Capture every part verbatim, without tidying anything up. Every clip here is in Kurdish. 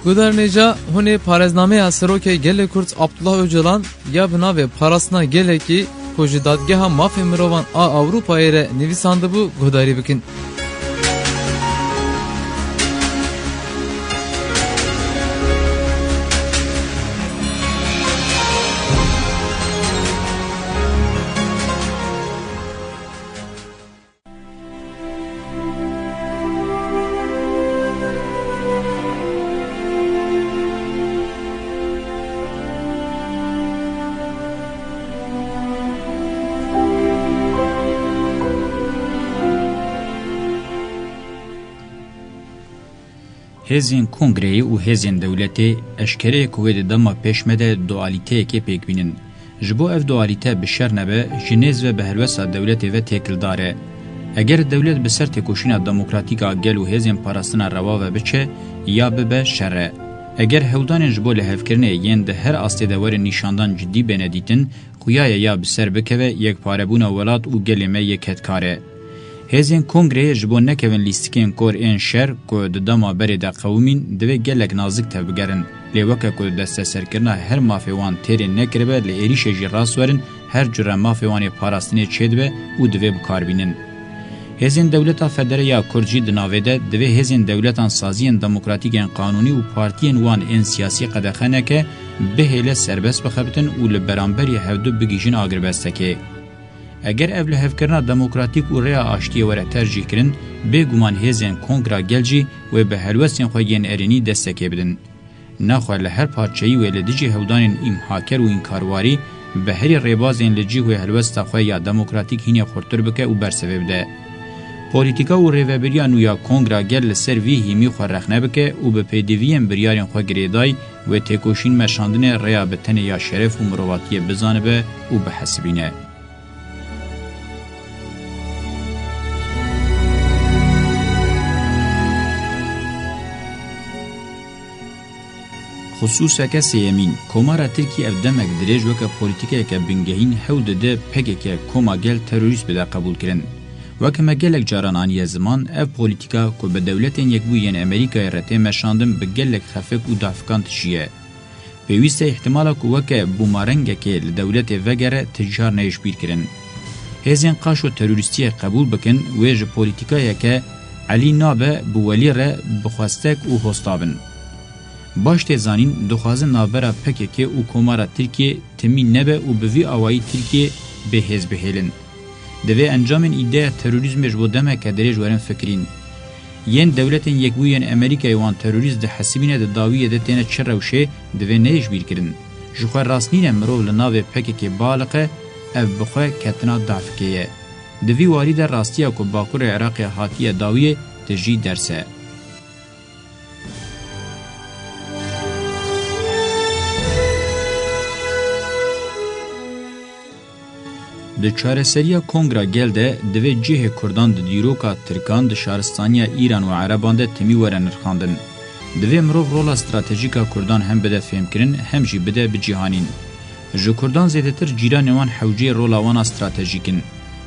Guhdarên hêja, hûn ê parêznameya Serokê Gelê Kurd Abdullah Ocalan ya bi navê Parastina Gelekî ku ji Dadgeha Mafê Mirovan a Ewropayê re nivîsandibû guhdarî bikin. Hêzên kongreyê û hêzên dewletê eşkere ye ku wê di dema pêş me de dualîteyekê pêk bînin. Ji bo ev dualîte bi şer nebe, ji nêz ve bi helwesta dewletê ve têkildar e. Eger dewlet bi ser têkoşîna demokratîk a gel û hêzên parastina rewa ve biçe, ya bibe şer e. Eger hewldanên ji bo lihevkirinê yên di her astê de werin nîşandan cidî bêne dîtin, xuya ye ya bi ser bikeve yekparebûna welat û gelê me yê kedkar e. Hêzên kongreyê ji bo nekevin lîstikên kor ên şer ku di dema berê de qewimîn, divê gelek nazik tevbigerin. Lê weke ku desteserkirina her mafê wan têrê nekiribe, li êrîşê jî rast werin, her cure mafê wan ê parastinê çêdibe û divê bikarbînin. Hêzên dewleta federe ya Kurd jî di navê de divê hêzên dewletan saziyên demokratîk ên qanûnî û partiyên wan ên siyasî qedexe neke, bihêle serbest bixebitin û li beramberî hevdu bigihîjin agirbestekê. Eger ev lihevkirina demokratîk û rêya aştiyê were tercîhkirin, bêguman hêzên Kongra Gel jî wê bi helwestên xwe yên erênî destekê bidin. Nexwe li her parçeyî wê li dijî hewldanên îmhaker û înkarwarî bi herî rêbazên li cih wê helwesta xwe ya demokratîk hînê xurtir bike û bersivê bide. Polîtîka û rêvebiriya nû ya Kongra Gel li ser vî hîmî xwe rexne bike û bi pêdiviyên biryarên xwe girêdayî wê têkoşîn meşandinê rêya bi tenê ya şeref û mirovatiyê bizanibe û bihesibîne. Xisûseke sêyemîn, Komara Tirkî ev demek dirêj weke polîtîkeyeke bingehîn hewl dide P K K, Koma Gel, terorîst bide qebûlkirin. Weke me gelek caran aniye ziman, ev polîtîka ku bi Dewletên Yekbûyî yên Amerîkayê re tê meşandin, bi gelek xefik û dafikan tijî ye. Pêwîst e îhtimala ku weke bûmarengekê li dewletê vegere ti car neyê ji bîr kirin. Hêzên qaşo terorîstiyê qebûl bikin, wê ji polîtîkayeke Elî nabe bi Welî re bi xwestek û hosta bin. Baş tê zanîn, dixwazin navbera P K K û Komara Tirkiyê timî nebe û bi vî awayî Tirkiyê bêhêz bihêlin. Divê encamên îdeya terorîzmê ji bo demeke dirêj werin fikirîn. Yên Dewletên Yekbûyî yên Amerîkayê wan terorîst dihesibîne, di dawiyê de têne çi rewşê, divê neyê ji bîr kirin. Ji xwe rast nîne mirov li navê P K K bialiqe, ev bi xwe ketina dafikê ye. Di vî warî de rastiya ku Bakurê Iraqê hatiye dawiyê tijî ders e. Di çareseriya Kongra Gel de divê cihê Kurdan di dîroka Tirkan, di şaristaniya Îran û Ereban de timî were nirxandin. Divê mirov rola stratejîk a Kurdan hem bide fêmkirin, hem jî bide bicîhanîn. Ji Kurdan zêdetir cîranên wan hewceyê rola wan a stratejîk in.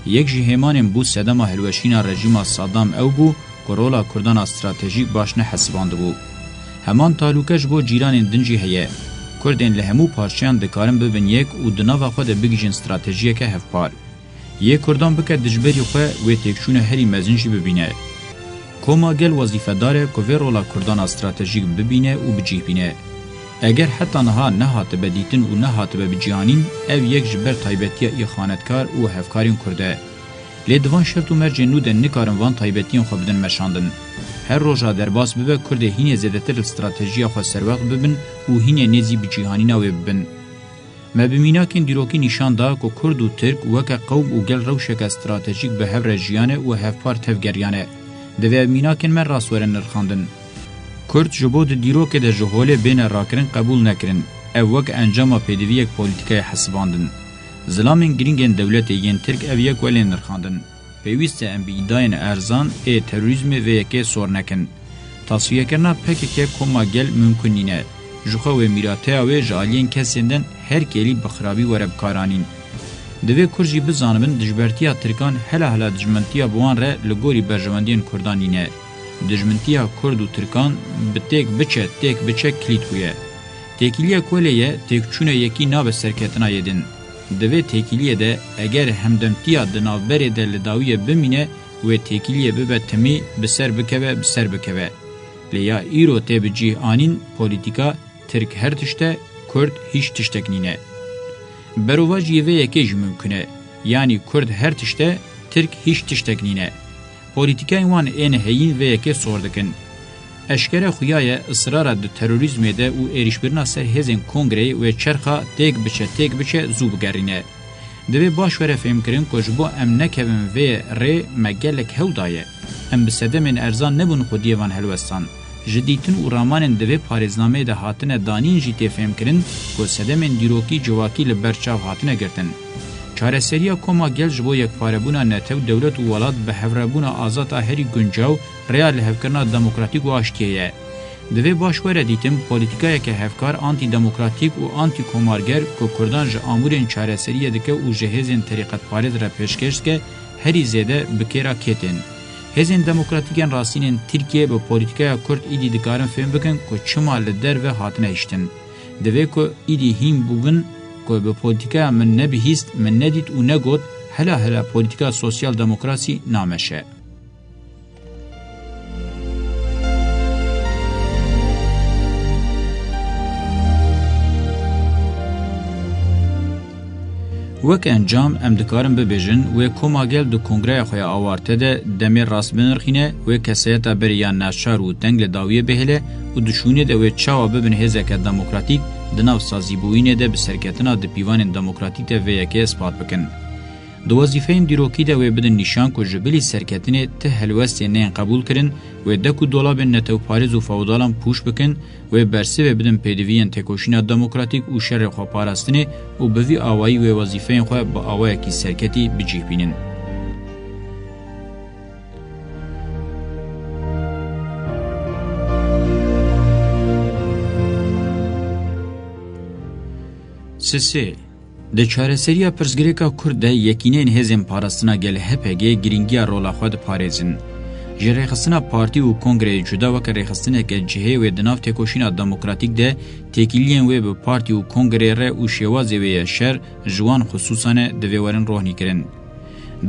Yek ji hêmanên bû sedema hilweşîna rejîma Saddam ew bû ku rola Kurdan a stratejîk baş nehesibandibû. Heman talûke ji bo cîranên din jî heye. Kurdên li hemû parçeyan dikarin bibin yek û di nava xwe de bigihîjin stratejiyeke hevpar. Yê Kurdan bike dijberî xwe, wê têkçûna herî mezin jî bibîne. Koma Gel wezîfedar e ku vê rola Kurdan a stratejîk bibîne û bicih bîne. Eger heta niha nehatibe dîtin û nehatibe bicîhanîn, ev yek ji ber taybetiya îxanetkar û hevkarên Kurd e. Lê di van şert û mercên nû de nikarin van taybetiyên xwe bidin meşandin. Her roja derbas bibe, Kurdê hînê zêdetir li stratejiya xwe serwext bibin û hînê nêzî bicîhanîna wê bibin. Me bi mînakên dîrokî nîşan da ku Kurd û Tirk weke qewm û gel rewşeke stratejîk bi hev re jiyane û hevpar tevgeriyane. Divê ev mînakên me rast werin nirxandin. Kurd ji bo di dîrokê de ji holê bêne rakirin qebûl nekirin. Ev wek encama pêdiviyek polîtîkayê hesibandin. Zilamên girîng ên dewletê yên Tirk ev yek welên nirxandin. Pêwîst e em bi îdayên erzan ê terorîzmê vê yekê sor nekin. Tasfiyekirina P K K koma gel mimkun nîne. Ji xwe wê mîrateya wê ji aliyên kesên din her kêlî bi xirabî were bikaranîn. Divê Kurd jî bizanibin dijbertiya Tirkan hela hela dijmintiya bi wan re li gorî berjewendiyên Kurdan nîne. Dijmintiya Kurd û Tirkan bi têk biçe, têk biçe kilît bûye. Têkiliyek welê ye, têkçûna yekî nabe serketina yê din. Di vê têkiliyê de eger hemdemtiya di navberê de li dawiyê bimîne, wê têkiliyê bibe timî, bi ser bikeve, bi ser bikeve. Lê ya îro tê bi cih anîn, polîtîka, Tirk her tişt e, Kurd hîç tiştek nîne. Berovajiyê vê yekê jî mimkun e. Yanî Kurd her tişt e, Tirk hîç tiştek nîne. Polîtîkayên wan ên heyîn vê yekê sor dikin. Eşkere xuya ye israra di terorîzmê de û êrîşbirina ser hêzên kongreyê wê çerxa têk biçe têk biçe zû bigerîne. Divê baş were fêmkirin ku ji bo em nekevin vê rê me gelek hewl daye. Em bi sedemên erzan nebûn xwediyê van helwestan. Ji dîtin û ramanên di vê parêznameyê de hatine danîn jî tê fêmkirin ku sedemên dîrokî civakî li ber çav hatine girtin. Çareseriya koma gel ji bo yekparebûna netew, dewlet û welat bi hevrebûna azad a herî guncaw, rêya lihevkirina demokratîk û aştiyê ye. Divê baş were dîtin polîtîkayeke hevkar, antîdemokratîk û antîkomarger ku Kurdan ji amûrên çareseriyê dike û ji hêzên terîqetparêz re pêşkêş dike, herî zêde bi kêra kê tên. Hêzên demokratîk yên rastîn ên Tirkiyeyê bi polîtîkaya Kurd îdî dikarin fêm bikin ku çima li derve hatine hiştin. Divê ku îdî hîn bûbin ku bi polîtîkaya min nebihîst, min nedît û negot, hela hela polîtîka sosyal demokrasî nameşe. Wek encam em dikarin bibêjin, wê koma gel di kongreya xwe ya awarte de demê rast binirxîne, wê kesayeta berê ya naçar û teng li dawiyê bihêle û di şûnê de wê çawa bibin hêzeke demokratîk di nav sazîbûyînê de bi serketina di pîvanên demokratîk de vê yekê ispat bikin. Di wezîfeyên dîrokî de wê bidin nîşan ku ji bilî serketinê ti helwestên neyên qebûl kirin, wê dek û dolabên netewparêz û fewdalan pûç bikin, wê bersivê bidin pêdiviyên têkoşîna demokratîk û şerê xweparastinê û bi vî awayî wê wezîfeyên xwe bi awayekî serketî bi cih bînin. Sisê. Di çareseriya pirsgirêka Kurd de yekîneyên hêzên parastina gel H P G girîngiya rola xwe diparêzin. Ji rêxistina partî û kongreyê cuda weke rêxistineke cihê wê di nav têkoşîna demokratîk de têkiliyên wê bi partî û kongreyê re û şêwazê wê ye şer ji wan xisûsan e divê werin rohnîkirin.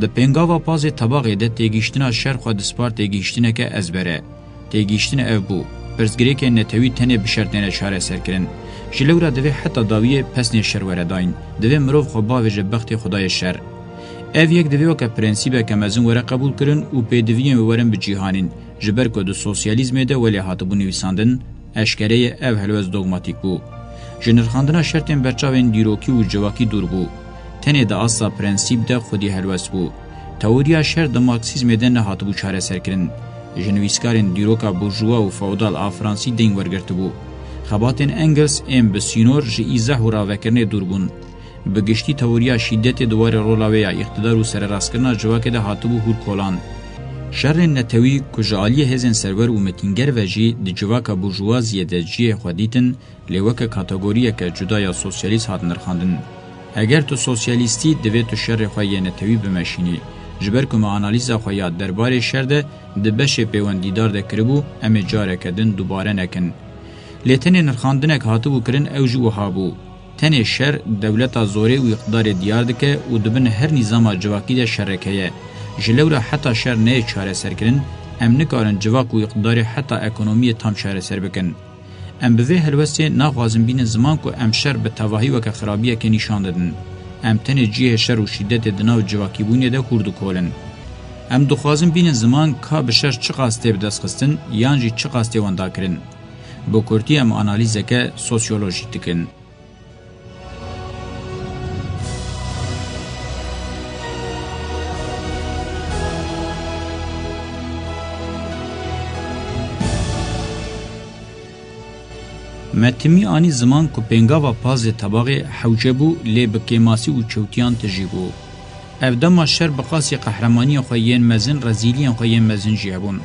Di pêngava pazê tebaxê de têgihiştina şer xwe dispar têgihiştineke ezber e. Têgihiştin ev bû, pirsgirêkên netewî tenê bi şer têne çareserkirin. Ji lewra divê heta dawiyê pesnê şer were dayîn. Divê mirov xwe bavêje bextê xwedayê şer. Ev yek divê weke prensîbeke mezin were qebûlkirin û pêdiviyên wê werin bi cîhanîn, ji ber ku di sosyalîzmê de welê hatibû nivîsandin, eşkere ye ev helwest dogmatîk bû. Ji nirxandina şertên berçavên dîrokî û civakî dûr bû. Tenê di asta prensîp de xwedî helwest bû. Teoriya şer di Marksîzmê de nehatibû çareserkirin. Ji nivîskarên dîroka burjuwa û feodal a Fransî deyn wergirtibû. Xebatên Engels ên bi sînor ji îzah û ravekirinê dûr bûn. Bi giştî teoriya şîdetê di warê rola wê ya îqtidar û sererastkirina civakê de hatibû hûrkolan. Şerên netewî ku ji aliyê hêzên serwer û metînger ve jî di civaka burjuwaziyê de cihê xwe dîtin, lê weke kategoriyeke cuda ya sosyalîst hat nirxandin. Eger tu sosyalîst î, divê tu şerê xwe yê netewî bimeşînî. Ji ber ku me analîza xwe ya derbarê şer de di beşê pêwendîdar de kiribû, em ê careke din dubare nekin. Lê tenê nirxandinek hatibû kirin, ew jî wiha bû. Tenê şer dewleta zorê û îqtidarê diyar dike û di bin her nîzama civakî de şerek heye. Ji lewra heta şer neyê çareserkirin, em nikarin civak û îqtidarê heta ekonomiyê tam çareser bikin. Em bi vê helwestê naxwazin bînin ziman ku em şer bi tevahî weke xirabiyekê nîşan didin. Em tenê cihê şer û şîdetê di nav civakîbûnê de hûr dikolin. Em dixwazin bînin ziman ka bi şer çiqas tê bidestxistin yan jî çiqas tê wendakirin. Bi kurtî em analîzeke sosyolojîk dikin. Me timî anî ziman ku pêngava pazê tebaxê hewce bû, lê bi kêmasî û çewtiyan tijî bû. Ev dema şer bi qasî qehremaniyên xwe yên mezin, rezîliyên xwe yên mezin jî hebûn.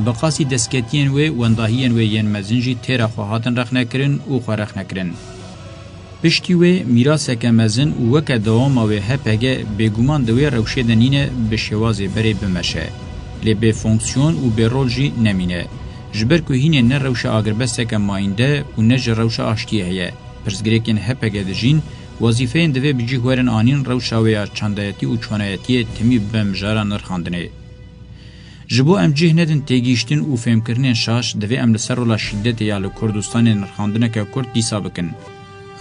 Bi qasî destketiyên wê, wendahiyên wê yên mezin jî têra xwe hatin rexnekirin û xwe rexnekirin. Piştî wê mîraseke mezin û weke dewama wê H P G bêguman di wê rewşê de nîne bi şêwazê berê bimeşe. Lê bê fonksiyon û bê rol jî nemîne. Ji ber ku hînê ne rewşa agirbesteke mayînde û ne jî rewşa aştiyê heye. Pirsgirêkên H P G dijîn, wezîfeyên divê bi cih werin anîn rewşa wê ya çandayetî û çonayetiyê timî bibe mijara nirxandinê. Ji bo em cih nedin têgihiştin û fêmkirinên şaş, divê em li ser rola şîdetê ya li Kurdistanê nirxandineke kurt dîsa bikin.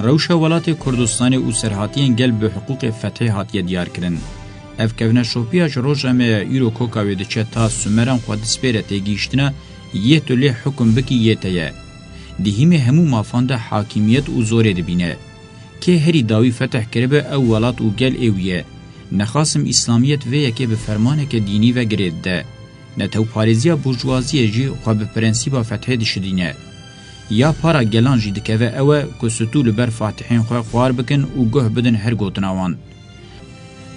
Rewşa welatê Kurdistanê û serhatiyên gel bi hiqûqê fethê hatiye diyarkirin. Ev kevneşopiya ji roja me ya îro koka wê diçe ta Sumeran xwe dispêre têgihiştina yê tu lê hukum bikî yê te ye. Di hîmê hemû mafan de hakimiyet û zorê dibîne. Kê herî dawî fetih kiribe ew welat û gel ê wî ye. Nexasim îslamiyet vê yekê bi fermaneke dînî ve girê dide. Netewparêziya burjwaziyê jî xwe bi prensîba fethê dişidîne. Ya para gelan jî dikeve ew e ku stû li ber fatihên xwe xwar bikin û guh bidin her gotina wan.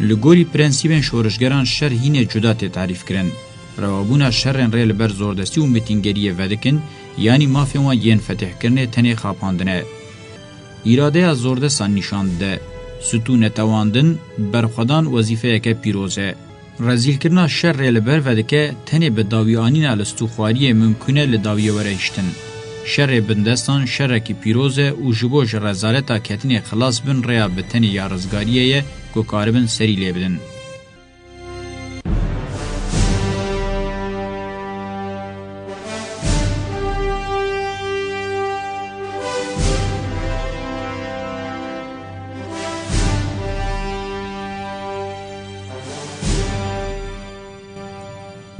Li gorî prensîbên şorişgeran şer hînê cuda tê tarîfkirin. Rewabûna şerên rê li ber zordestî û mitîngeriyê vedikin, yanî mafên wan yên fetihkirinê tenê xapandin e. Îradeya zordesan nîşan dide. Stû netewandin, berxwedan wezîfeyeke pîroz e. Rezîlkirina şer rê li ber vedike, tenê bi dawîanîna listûxwariyê mimkûn e li dawiyê were hiştin. Şerê bindestan şerekî pîroz e û ji bo ji rezaleta ketinê xilas bin rêya bi tenê ya rizgariyê ye ku karibin serî lê bidin.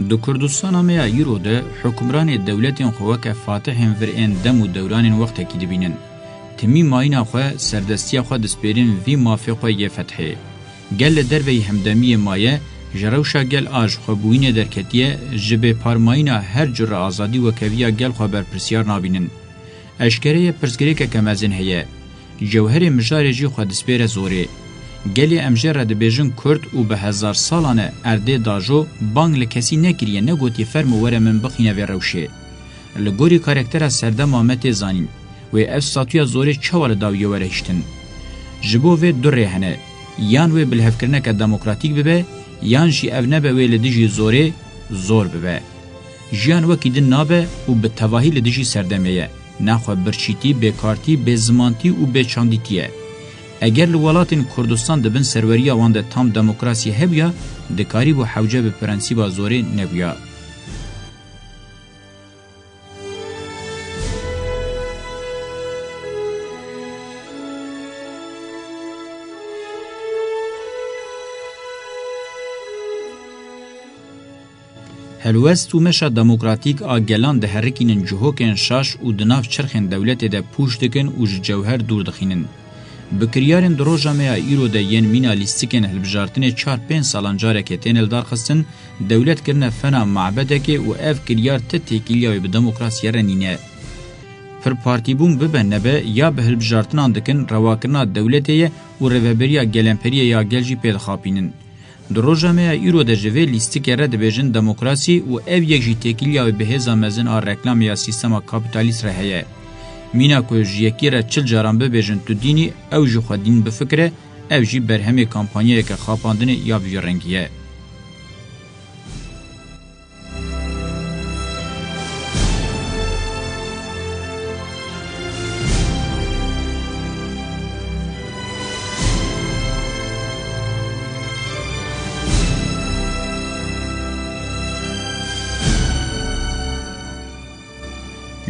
Di Kurdistana me ya îro de hukimranê dewletên xwe weke fatihên vir ên dem û dewranên wextekî dibînin. Timî mayîna xwe, serdestiya xwe dispêrin vî mafê xwe yê fethê. Gel li derveyî hemdemiyê maye, ji rewşa gel a ji xwe bûyînê derketiye, ji bêparmayîna her cure azadî wekeviya gel xwe berpirsiyar nabînin. Eşkere ye pirsgirêkeke mezin heye. Cewherê mijarê jî xwe dispêre zorê. Gelê em jê re dibêjin Kurd û bi hezar salan e erdê dajo, bang li kesî nekiriye, negotiye fermo were min bixîne vê rewşê. Li gorî karaktera serdema me tê zanîn, wê ev statuya zorê çawa li dawiyê were hiştin? Ji bo vê du rê hene, yan wê bilhevkirineke demokratîk bibe, yan jî ev nebe wê li dijî zorê zor bibe. Jiyan wekî din nabe û bi tevahî li dijî serdemê ye. Naxwe birçîtî, bêkartî, bêzimantî û bêçandîtî ye. Eger li welatên Kurdistan di bin serweriya wan de tam demokrasî hebûya, dikarîbû hewce bi prensîba zorê nebûya. Helwest û meşa demokratîk a gelan diherikînin cihokên şaş û di nav çirxên dewletê de pûç dikin û ji cewher dûr dixînin. Bi kiryarên di roja me ya îro de yên mîna lîstikên hilbijartinê çar pênc salan carekê tên lidarxistin, dewlet kirine fena mabedekê û ev kiryar ti têkiliya wê bi demokrasiyê re nîne. Pir partîbûn bibe nebe ya bi hilbijartinan dikin, rewakirina dewletê ye û rêveberiya gelemperiyê ya gel jî pê dixapînin. Di roja me ya îro de ji vê lîstikê re dibêjin demokrasî û ev yek jî têkiliya wê bi hêza mezin a reklamê ya sîstema kapîtalîst re heye. Mîna ku ji yekî re çil caran bibêjin tu dîn î, ew jî xwe dîn bifikire, ev jî berhemê kampanyayeke xapandinê ya bi vî rengî ye.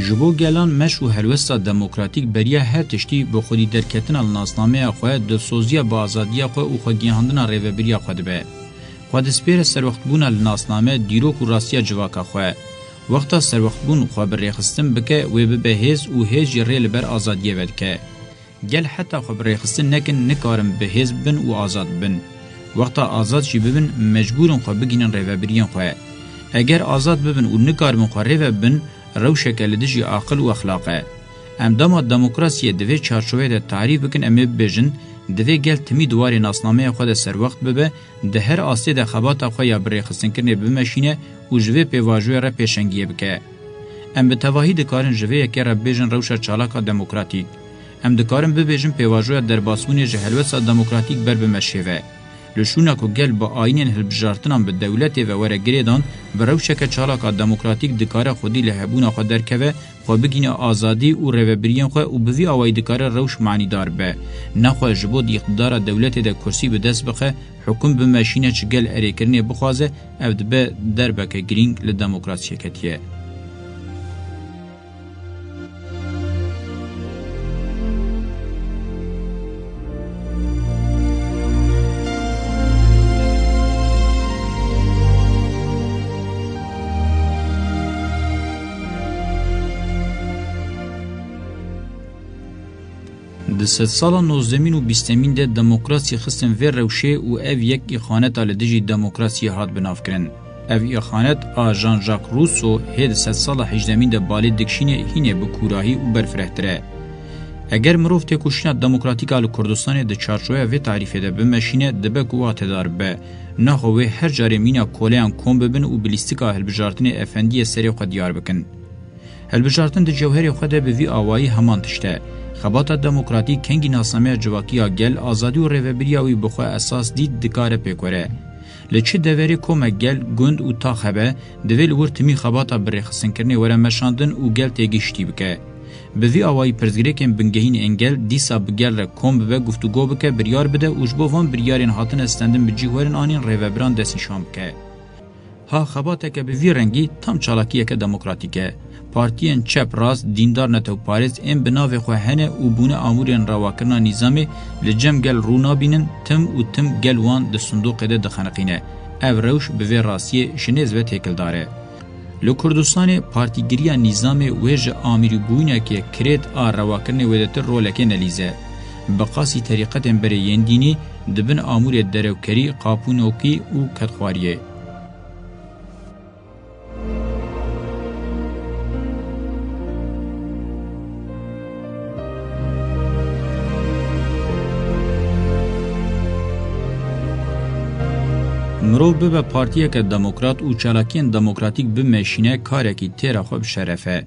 Ji bo gelan meş û helwesta demokratîk beriya her tiştî bi xwedî derketina li nasnameya xwe, dilsoziya bi azadiya xwe û xwegihandina rêvebiriya xwe dibe. Xwe dispêre serwextbûna li nasname, dîrok û rastiya civaka xwe. Wexta serwextbûn xwe bi rêxistin bike, wê bibe hêz û hêz jî rê li ber azadiyê vedike. Gel heta xwe bi rêxistin nekin, nikarin bi hêz bibin û azad bibin. Wexta azad jî bibin, mecbûr in xwe bigihînin rêvebiriyên xwe. Eger azad bibin û nikaribin xwe rê ve bibin, rewşeke li dijî aqil û exlaq e. Em dema demokrasiyê di vê çarçoveyê de tarîf bikin, em ê bibêjin, divê gel timî di warê nasnameya xwe de serwext bibe, di her astê de xebata xwe ya birêxistinkirinê bimeşîne û ji vê pêvajoyê re pêşengiyê bike. Em bi tevahî dikarin ji vê yekê re bibêjin rewşa çalaka demokratîk. Em dikarin bibêjin pêvajoya derbasbûnê ji helwesta demokratîk ber bime şêve. Li şûna ku gel bi ayînên hilbijartinan bi dewletê ve were girêdan, bi rewşeke çalak a demokratîk dikare xwedî li hebûna xwe derkeve, xwe bigihîne azadî û rêvebiriyên xwe û bi vî awayî dikare rewş manîdar be. Nexwe ji bo di îqtidara dewletê de kursî bi dest bixe, hukum bimeşîne, çi gel erêkirinê bixwaze, ev dibe derbeke girîng li demokrasiyê ketiye. Di sedsala nozdemîn û bîstemîn de demokrasî xistin vê rewşê û ev yek îxaneta li dijî demokrasiyê hat binavkirin. Ev îxanet a Jean-Jacques Rousseau hê di sedsala hejdemîn de balê dikişîne hînê bi kûrahî û berfirehtir e. Eger mirov têkoşîna demokratîk a li Kurdistanê di çarçoveya vê tarîfê de bimeşîne, dibe ku watedar bibe. Naxwe wê her carê mîna koleyan kom bibin û bi lîstika hilbijartinê efendiyê serê xwe diyar bikin. Hilbijartin di cewherê xwe de bi vî awayî heman tişt e. Xebata demokratîk kengî nasnameya civakî ya gel, azadî û rêvebiriya wî bi xwe esas dît, dikare pêk were. Li çi deverê komek gel, gund û tax hebe, divê li wir timî xebata bi rêxistinkirinê were meşandin û gel têgihiştî bike. Bi vî awayî pirsgirêkên bingehîn ên gel dîsa bi gel re kom bibe, guftûgo bike, biryar bide û ji bo van biryarên hatine stendin bi cih werin anîn rêvebiran destnîşan bike. Ha xebateke bi vî rengî tam çalakiyeke demokratîk e. Partiyên çep rast, dîndar netewparêz ên bi navê xwe hene û bûne amûrên rewakirina nîzamê li cem gel rû nabînin, tim û tim gel wan di sindoqê de dixeniqîne. Ev rewş bi vê rastiyê ji nêz ve têkildar e. Li Kurdistanê partîgiriya nîzamê wê ji amîrîbûyîneke kirêt a rewakirinê wêdetir rolekê nelîze. Bi qasî terîqetên berê yên dînî di bin amûrê derewkerî, qapûnokî û kedxwariyê. Mirov bibe partiyeke demokrat û çalakiyên demokratîk bimeşîne, karekî têra xwe bi şeref e.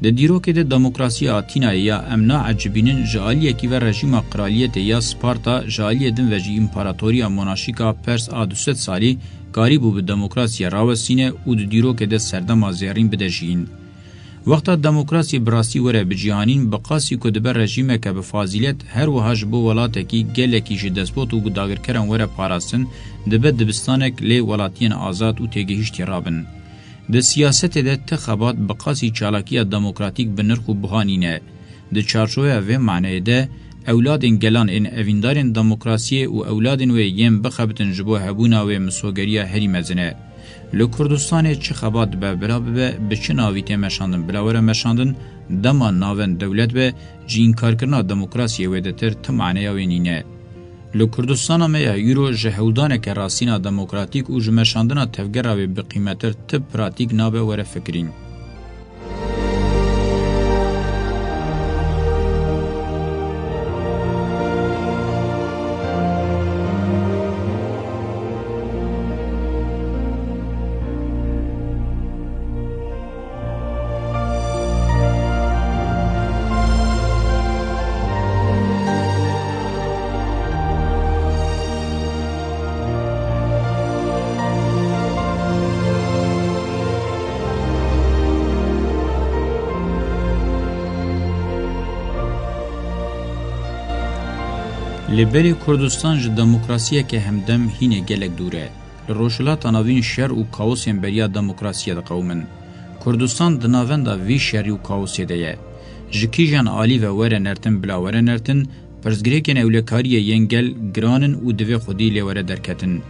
Di dîrokê de demokrasiya Atînayê ya em naecibînin ji aliyekî ve rejîma qiraliyetê ya Sparta, ji aliyê din ve jî împaratoriya monarşîk a Pers a du sed salî karîbû bi demokrasiyê rawestîne û di dîrokê de serdema zêrîn bide jiyîn. Wexta demokrasiyê bi rastî were bicîhanîn, bi qasî ku dibe rejîmeke bi fazîlet, her wiha ji bo welatekî gelekî ji despot û dagirkeran were parastin, dibe dibistanek lê welatiyên azad û têgihiştî rabin. Di siyasetê de ti xebat bi qasî çalakiya demokratîk bi nirx û buha nîne. Di çarçoveya vê maneyê de, ewladên gelan ên evîndarên demokrasiyê û ewladên wê yên bixebitin ji bo hebûna wê misogeriya herî mezin e. Li Kurdistanê çi xebat dibe bila bibe, bi çi navî tê meşandin bila were meşandin, dema navend dewlet be, ji înkarkirina demokrasiyê wêdetir ti maneya wê nîne. Li Kurdistana me ya îro ji hewldaneke rastîna demokratîk û ji meşandina tevgera wê bi qîmetir ti pratîk nabe were fikirîn. Lê berê Kurdistan ji demokrasiyeke hemdem hînê gelek dûr e. Li Rojhilata Navîn şer û kaosên beriya demokrasiyê diqewimin. Kurdistan di navenda vî şerî û kaosê de ye. Ji kîjan alî ve were nertin bila were nertin, pirsgirêkên ewlekariyê yên gel giran in û divê xwedî lê were derketin.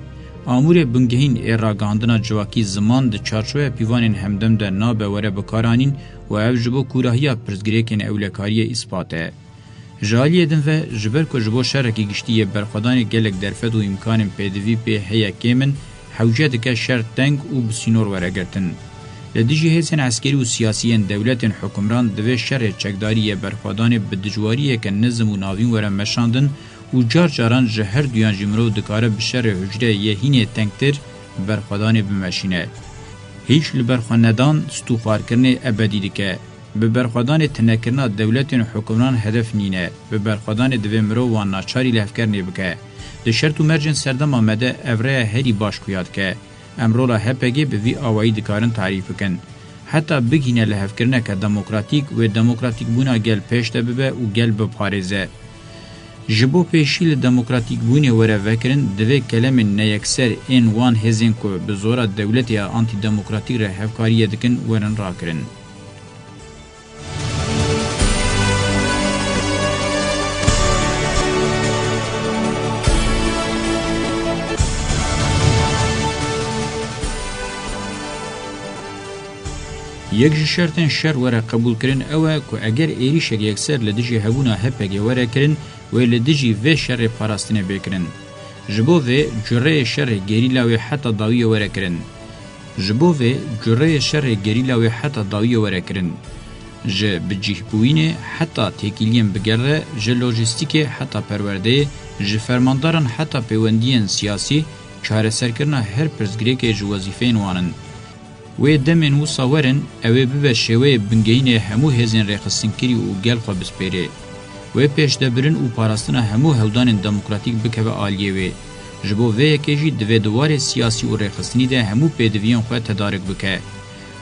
Amûrê bingehîn ê ragihandina civakî ziman di çarçoveya pîvanên hemdem de nabe were bikaranîn û ev ji bo kûrahiya pirsgirêkên ewlekariyê îspat e. Ji aliyê din ve, ji ber ku ji bo şerekî giştî yê berxwedanê gelek derfet û îmkanên pêdivî pê heye kêm in, hewce dike şer teng û bi sînor were girtin. Li dijî hêzên eskerî û siyasî yên dewletên hukimran divê şerê çekdarî yê berxwedanê bi dijwariyeke nizm û navîn were meşandin û car caran ji her duyan jî mirov dikare bi şerê hucreyê yê hînê tengtir berxwedanê bimeşîne. Hîç li berxwenedan stûxwarkirinê ebedî dike. Bi berxwedanê tinekirina dewletên hukimran hedef nîne. Bi berxwedanê divê mirov wan naçarî lihevkernê bike. Di şert û mercên serdema me de ev rêya herî baş xuya dike. Em rola H P G bi vî awayî dikarin tarîf bikin. Heta bigihîne lihevkirineke demokratîk, wê demokratîkbûna gel pêş de bibe û gel biparêze. Ji bo pêşî li demokratîkbûnê were vekirin, divê kelemên neyekser ên wan hêzên ku bi zora dewletê ya antîdemokratîk re hevkariyê dikin, werin rakirin. Yek ji şertên şer were qebûlkirin ew e ku eger êrîşek yekser li dijî hebûna H P G were kirin, wê li dijî vê şerê parastinê bê kirin. Ji bo vê cureyê şerê gerîla wê heta dawiyê were kirin. Ji bo vê cureyê şerê gerîla wê heta dawiyê were kirin. Ji bicîhbûyînê heta têkiliyên bi gel re, ji lojîstîkê heta perwerdeyê, ji fermandaran heta pêwendiyên siyasî, çareserkirina her pirsgirêkê ji wezîfeyên wan in. Wê demên wisa werin, ew ê bibe şêweyê bingehînê hemû hêzên rêxistinkirî û gel xwe bispêrê. Wê pêşdebirin û parastina hemû hewldanên demokratîk bikeve aliyê wê. Ji bo vê yekê jî divê di warê siyasî û rêxistinî de hemû pêdiviyên xwe tedarik bike.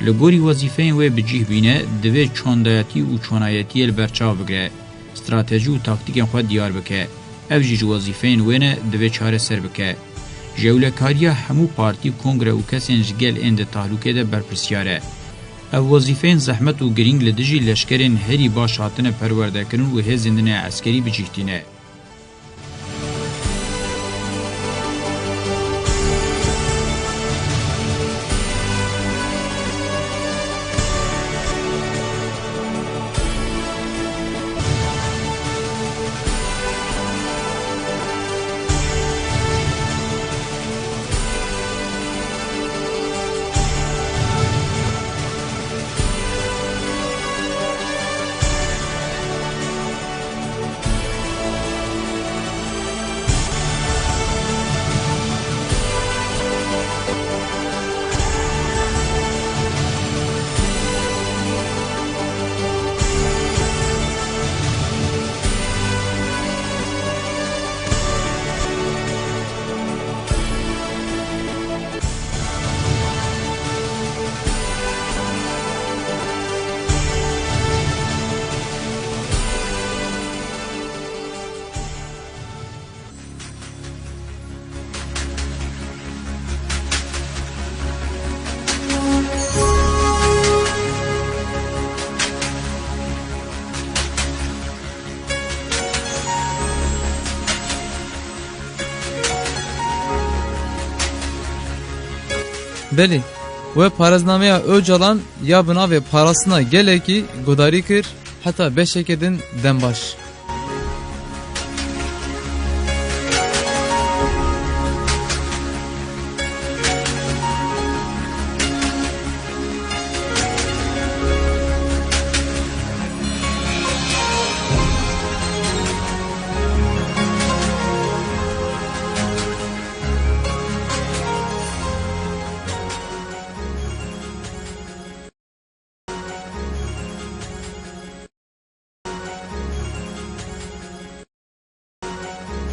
Li gorî wezîfeyên wê bi cih bîne, divê çandayetî û çonayetiyê li ber çav bigire, stratejî û taktîkên xwe diyar bike. Ev jî ji wezîfeyên wê ne, divê çareser bike. Ji ewlekariya hemû partî, kongre û kesên ji gel ên di tahlûkê de berpirsiyar e. Ev wezîfeyên zehmet û girîng li dijî leşkerên herî baş hatine perwerdekirin û hêzên din ê eskerî bi cih tîne. Belê, we parêznameya Ocalan ya bi navê Parastina Gelekî guhdarî kir, heta beşeke din dem baş.